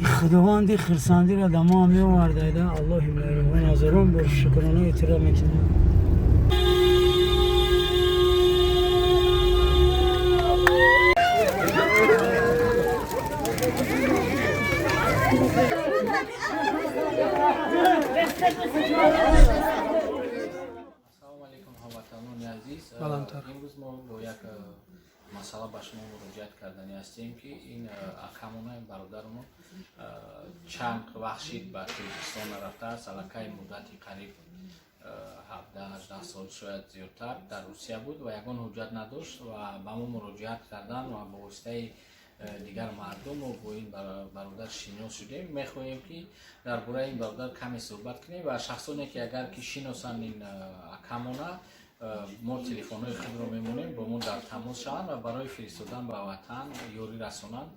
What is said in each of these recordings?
Худованди хурсандиро дар мо меовардаида. Аллоҳи меҳрубон, ҳазорон бор шукронаи туро мекунем. Ассалому алайкум, ҳамватанони азиз. Имрӯз мо бо як масъала ба шумо муроҷиат кардани ҳастем, ки ин акамона, бародарамон чанд вақт шид ба Тоҷикистон нарафтааст. Аллакай муддати қариб 17-18 сол, шояд зиёдтар, дар Русия буд ва ягон ҳуҷҷат надошт ва ба мо муроҷиат кардан ва бо воситаи дигар мардум мо бо ин бародар шинос шудем. Мехоҳем, ки дар бораи ин бародар каме суҳбат кунем ва шахсоне, ки агар ки шиносанд ин акамона, мо телефонҳои худро мемонем, бо мо дар тамос шаванд ва барои фиристодан ба ватан ёрӣ расонанд,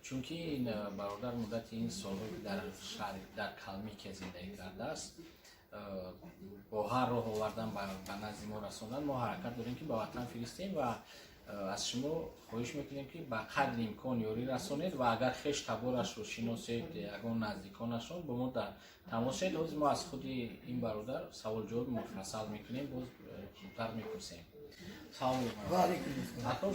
чунки ин бародар муддати ин солҳо, ки дар шаҳри дар Калмикия зиндагӣ кардааст, бо ҳар роҳ овардан, ба назди мо расондан. Мо ҳаракат дорем, ки ба ватан фиристем ва аз шумо хоҳиш мекунем, ки ба қадри имкон ёрӣ расонед ва агар хеш таборашро шиносед, ягон наздиконашон, бо мо дар тамос шавед. Ҳозир мо аз худи ин бародар саволҷавоб муфассал мекунем, боз хубтар мепурсем. Салом алейкум, ака.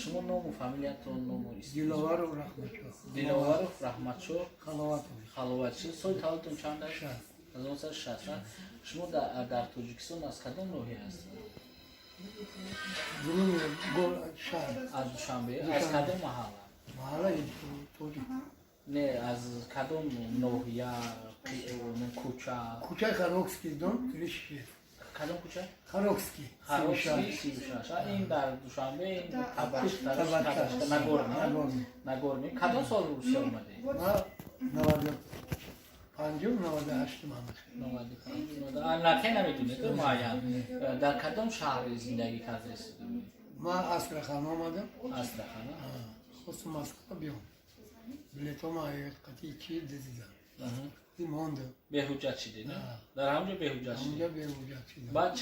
Шумо ному фамилиятон, ному? Диловаров Раҳматшоҳ. Диловаров Раҳматшоҳ. Халоватович. Халоватшо. Соли таваллудтон чанд аст? 1960. Шумо дар Тоҷикистон аз кадом ноҳия ҳастед? Шаҳр. Аз Душанбе, аз кадом маҳалла? Маҳаллаи тоҷик. Не, аз кадом ноҳия, кӯча? Кӯчаи Харокский, дом 36. Кадом кӯча? Харокский. Харокский, 36. Ин дар Душанбе, Нагорный. Нагорный. Кадом сол Русия омадед? 95-ум, 98-ум. Аллакай намедонед муайян. Дар кадом шаҳр зиндагӣ кардаистед? Ман Астрахан омадам. Астрахан. Хостум Москва биём, билетома қати чи дидидам, мондам. Беҳуҷҷат шидед дар ҳамҷо? Беҳуҷҷат шидед? Ҳамҷо беҳуҷҷат шидам. Баъд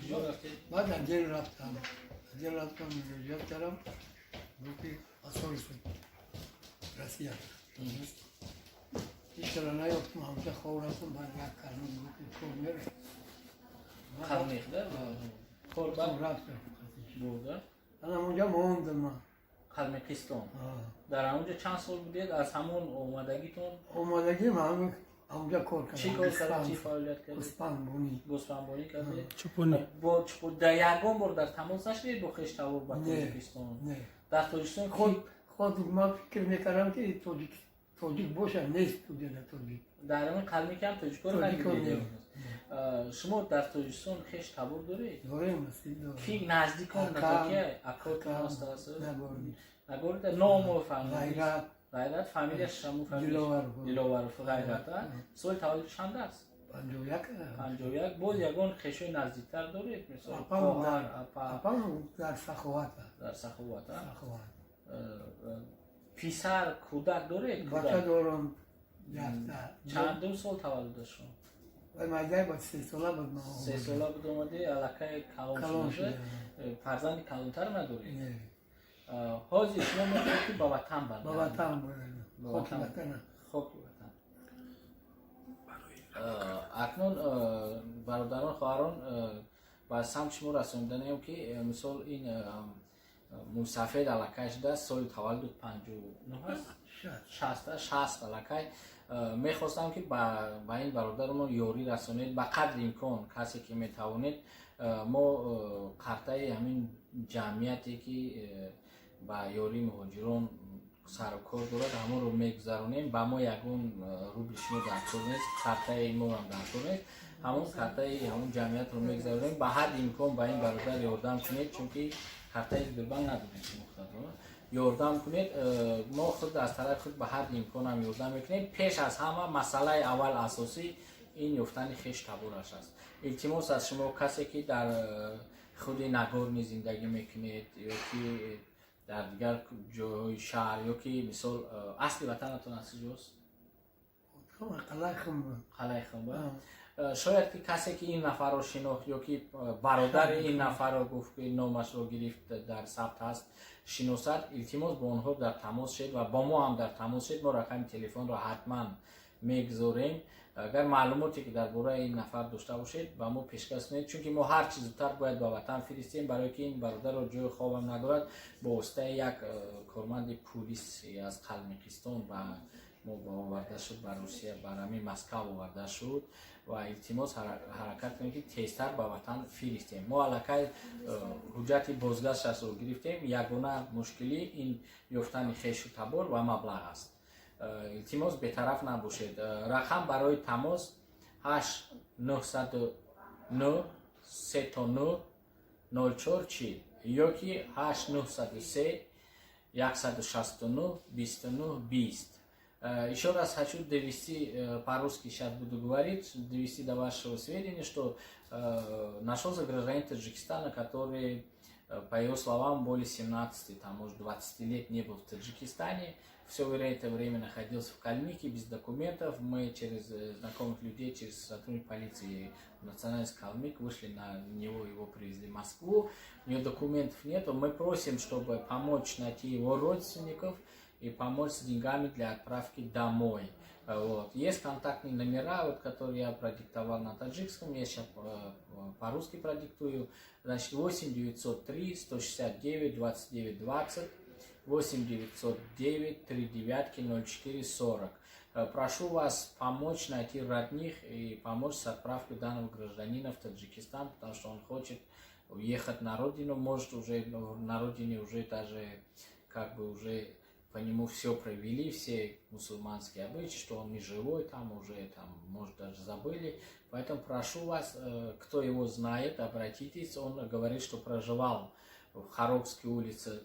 куҷо рафтед? Баъд отдел рафтам, отдел рафтам, муроҷиат кардам, гуфт ки посольство Россия. Ҳеч кара наёфтам, ҳамҷа хоб рафтам. Баъд як кармик гуфт ки кор мере. Қалмиқда кор баъд рафтам. Бурда. Ана онҷа мондам ман. Қалмиқистон. Дар ҳамонҷо чанд сол будед аз ҳамон омадагитон? Омадагим ҳамонҷа кор кардам. Чӣ кор кардед, чӣ фаъолият кардед? Гӯсфандбонӣ. Гӯсфандбонӣ кардед? Чӯпонӣ. Бо дар ягон бор дар тамос нашудед бо хештавор ба Тоҷикистон? Не. Дар Тоҷикистон? Худ ман фикр мекардам, ки тоҷик тоҷик бошад, нест уҷада тоҷик. Дар ҳамин Қалмики ҳам тоҷикоро надидед? Шумо дар Тоҷикистон хеш табор доред? Дорем. Ки наздикон? Акотон ҳаст? Нагорида. Ному фамилия? Ғайрат. Ғайрат. Фамилияш шаму? Диловаров. Диловаров Ғайрат. Соли таваллуд чанд аст? 51. 51. Боз ягон хешои наздиктар доред, мисол? Апам дар Саховат. Дар Саховат. Писар, кӯдак доред? Бача дорам. Чандум сол таваллудашон? Майдай буд, 3 сола буд. 3 сола буд омади, аллакай калон шуда. Фарзанди калонтар надоред? Ҳозир шумо мехоҳед, ки ба ватан баргардед? Ба ватан, хоки ватана. Хоки ватан. Акнун, бародарон, хоҳарон, ба самти шумо расонидаем, ки мисол ин мусафед аллакай шудааст, соли таваллуд 59 аст, 60 аллакай. Мехостам, ки ба ин бародарамон ёрӣ расонед ба қадри имкон, касе ки метавонед. Мо картаи ҳамин ҷамъияте, ки ба ёрии муҳоҷирон сарукор дорад, ҳамонро мегузаронем. Ба мо ягон рубли шумо даркор нест, картаи моам даркор нест. Ҳамон картаи ҳамон ҷамъиятро мегузаронем. Ба ҳадди имкон ба ин бародар ёрдам кунед, чунки картаи Сбербанк надорем шумо худатон. Ёрдам кунед. Мо худ аз тарафи худ ба ҳадди имконам ёрдам мекунем. Пеш аз ҳама, масъалаи аввал, асосӣ ин ёфтани хеш табораш аст. Илтимос аз шумо, касе ки дар худи Нагорный зиндагӣ мекунед ё ки дар дигар ҷойҳои шаҳр, ё ки мисол асли ватанатон аз куҷост? Қалаи Хумба. Шояд ки касе ки ин нафарро шинохт ё ки бародари ин нафарро гуфт, ки номашро гирифт, дар сабт ҳаст. шиносад, илтимос, бо онҳо дар тамос шед ва бо мо ҳам дар тамос шед. Мо рақами телефонро ҳатман мегузорем. Агар маълумоте ки дар бораи ин нафар дошта бошед, ба мо пешкаш кунед, чунки мо ҳар чи зудтар бояд ба ватан фиристем, барое ки ин бародарро ҷои хобам надорад. Бо воситаи як корманди пулис аз Қалмиқистон ба мо оварда шуд, ба Русия, ба ҳамин Москав оварда шуд. Ва илтимос, ҳаракат кунем, ки тезтар ба ватан фиристем. Мо аллакай ҳуҷҷати бозгашташро гирифтем. Ягона мушкилӣ ин ёфтани хешу табор ва маблағ аст. Илтимос, бетараф набошед. Рақам барои тамос 8 909 3 9 04 40 ёки 8 903 169 29 20. Еще раз хочу довести, по-русски сейчас буду говорить, довести до вашего сведения, что нашелся гражданин Таджикистана, который, по его словам, более 17, там, может, 20 лет не был в Таджикистане. Все это время находился в Калмыкии без документов. Мы через знакомых людей, через сотрудников полиции национальность калмык, вышли на него, его привезли в Москву. У него документов нету. Мы просим, чтобы помочь найти его родственников и помочь с деньгами для отправки домой. Вот. Есть контактные номера, вот, которые я продиктовал на таджикском, я сейчас по-русски продиктую. Значит, 8 903 169 29 20, 8 909 3 девятки 04 40. Прошу вас помочь найти родных и помочь с отправкой данного гражданина в Таджикистан, потому что он хочет уехать на родину, может, уже на родине уже даже как бы уже по нему все провели, все мусульманские обычаи, что он не живой, там уже, там, может, даже забыли. Поэтому прошу вас, кто его знает, обратитесь. Он говорит, что проживал в Хорогской улице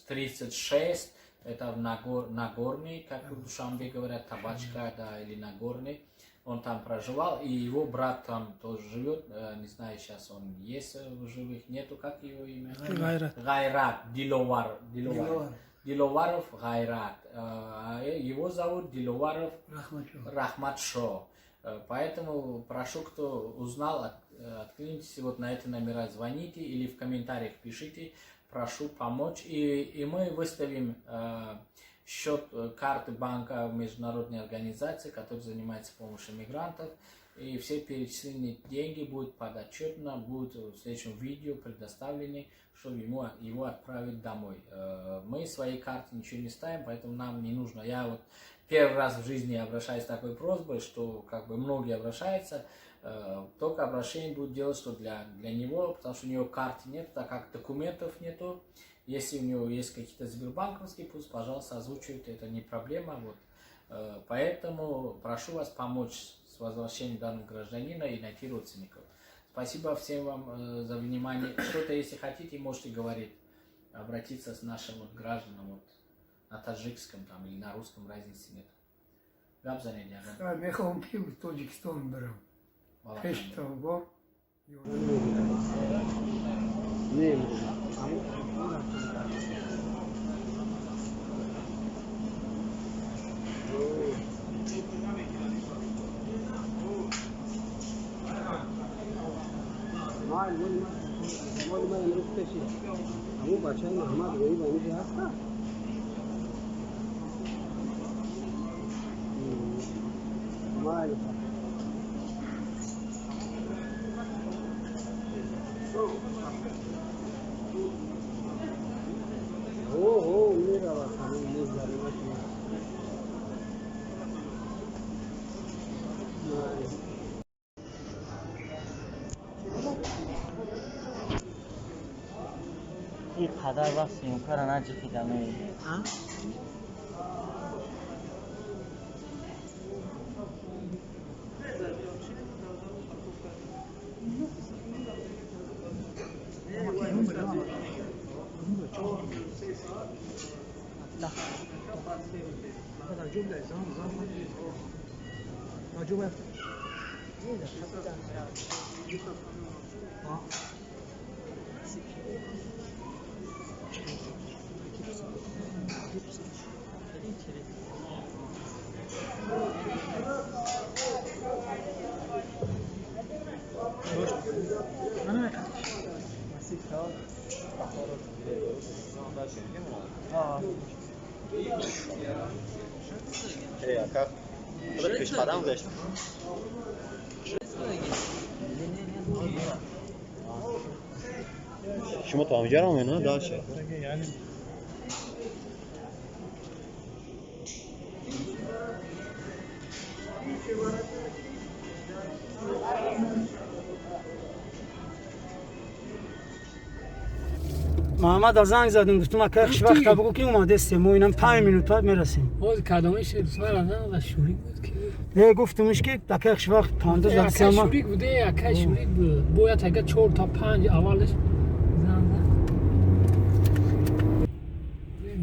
36, это в Нагорный, как в Душанбе говорят, Табачка, да, или Нагорный. Он там проживал, и его брат там тоже живет, не знаю, сейчас он есть в живых, нету, как его имя? Гайрат. Гайрат, Диловар, Диловар. Диловар. Диловаров Гайрат. Его зовут Диловаров Рахматшо. Рахматшо. Поэтому прошу, кто узнал, откликнитесь, вот на эти номера звоните или в комментариях пишите. Прошу помочь. И мы выставим счет карты банка международной организации, которая занимается помощью мигрантов. И все перечисленные деньги будут подотчетно, будут в следующем видео предоставлены, чтобы его отправить домой. Мы свои карты ничего не ставим, поэтому нам не нужно. Я вот первый раз в жизни обращаюсь с такой просьбой, что как бы многие обращаются, только обращение будет делать, что для него, потому что у него карты нет, так как документов нету. Если у него есть какие-то сбербанковские, пусть, пожалуйста, озвучивают, это не проблема. Вот. Поэтому прошу вас помочь с возвращением данного гражданина и найти родственников. Спасибо всем вам за внимание. Что-то, если хотите, можете говорить, обратиться с нашим вот гражданам вот, на таджикском там или на русском, разницы нет. Гап занед, ягон. Мехоҳам ки Тоҷикистон барам. Балатан. Хештабор. Не. مال من امروز کشید همون بچه محمد غریب همیشه هست. مال او میرود همون میگذره. Ин қадар вақт съёмкара наҷихидаме. شما تا اونجا رو نه داشه محمد زنگ زدم گفتم که خوش وقت بگو که اومده است ما اینم 5 دقیقه بعد میرسیم. باز کدامش دوست و شوری بود که نه گفتمش که دقیق خوش وقت 15 زد سما شوری بوده یک شوری بود باید اگه 4 تا 5 اولش زن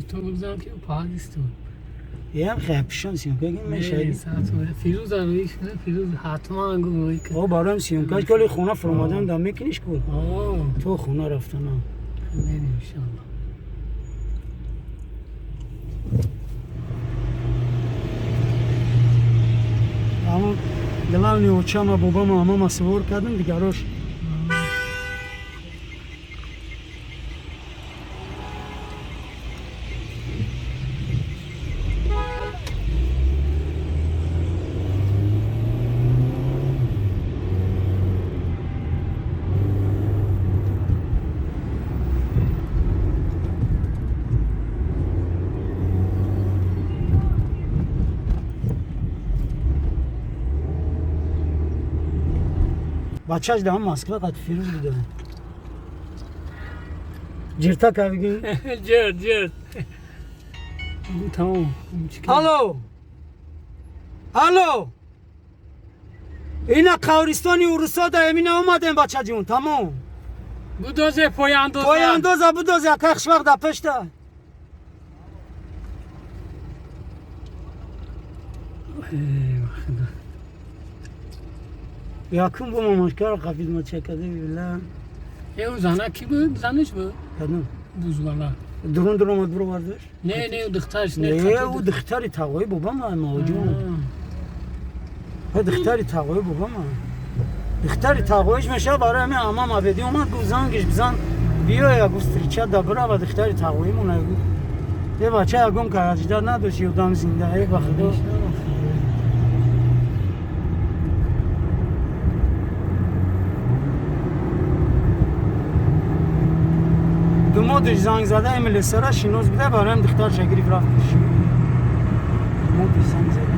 تو بزن که پادیست تو یه هم خیلی شانسیم که میشه فیروز رویش فیروز حتما گویی که او برام سیم که کلی خونه فرمادم دم میکنیش کو تو خونه رفتن میریم ان شاء الله. اما главный очама бобама мама сувор кардам дигарош бачаш да Москва қад Фирӯз буда. Ҷирта кардги? Ҷир, ҷир. Тамом. Алло. Алло. Ина қавристони урусо да эмина омадем бачаҷон, тамом. Будозе пояндоза. Пояндоза будозе, ака хушвақт да пешта. Якум бо мамашкар қабид ма чекаде била. Э зана ки буд? Занаш буд? Кадом? Бузвала. Дурун дурун омад бировардаш? Не, не, ӯ духтараш не. Не, ӯ духтари тағои бобама мавҷуд. Ӯ духтари тағои бобама. Духтари тағоиш меша барои ҳамин амам абеди омад гуфт зангиш бизан биё я гуфт встреча да бирава духтари тағоимона гуфт. Е бача ягон караҷида надошт ёдам зинда е ба худо. Думодиш занг зада эмилесара шинос буда бароям духтарша гирифт рафт пеши. Думодиш занг зада.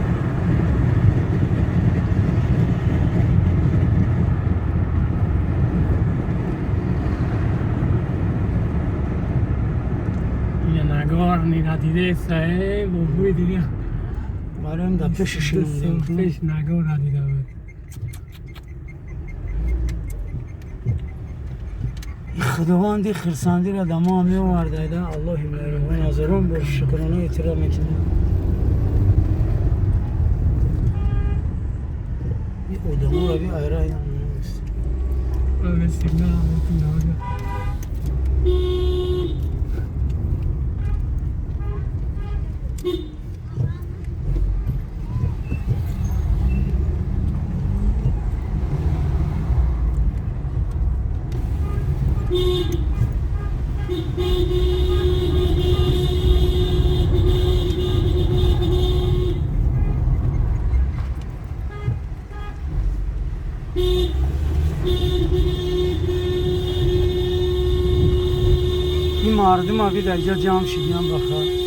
Ина нагор надидеса э бобои дига. Бароям да пеши шинос. Пеш нагор надида буд. Худованди хирсандиро да мо меовардайда Аллоҳи меҳрубон ҳазорон бор шукронаи туро мекунем. Ин одаморо би айра این مردم ها در اینجا جمع شدیم بخیر.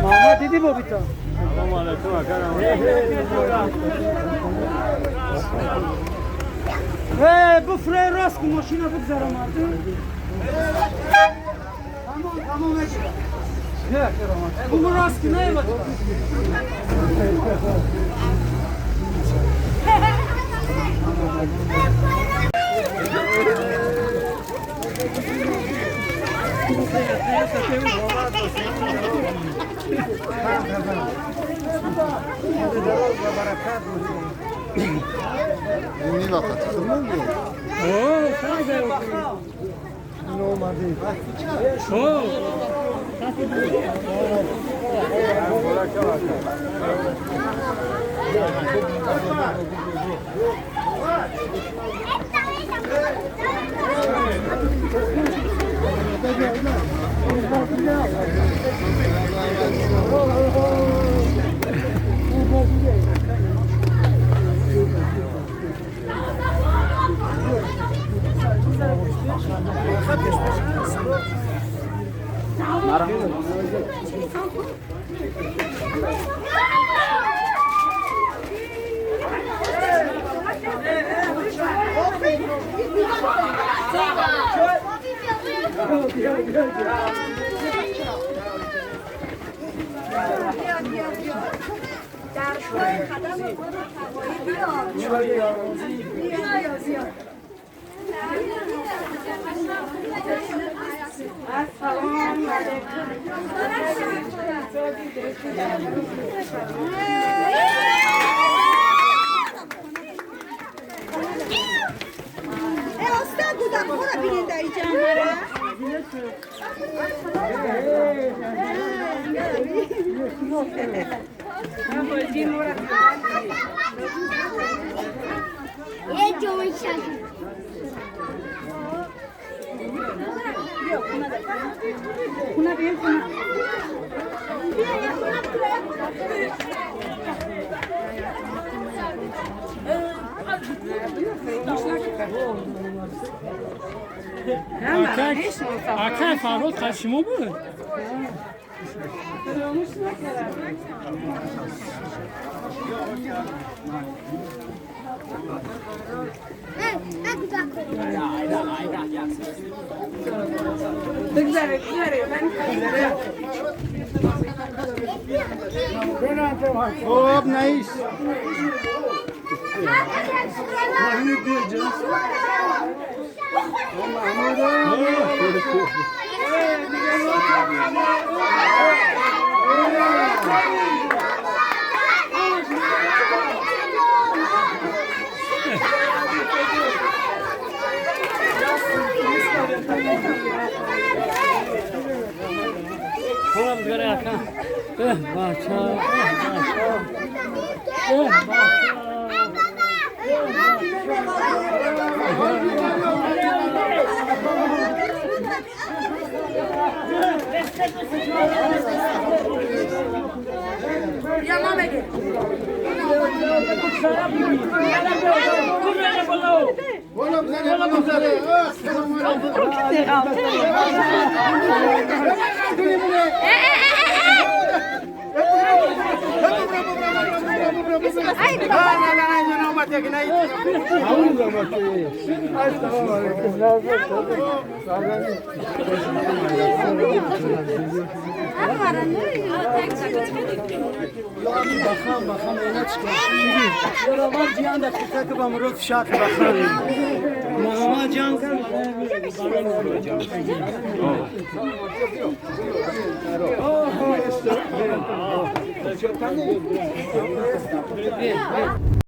محمد دیدی بابیتا؟ سلام علیکم. بفره راست که ماشین رو بگذارم مردم. تمام تمام بگو راست که نه این وقت خودمون بود. Акай Фарҳод қашимо буд? خب نیست. خودم دیگه اکا. بچه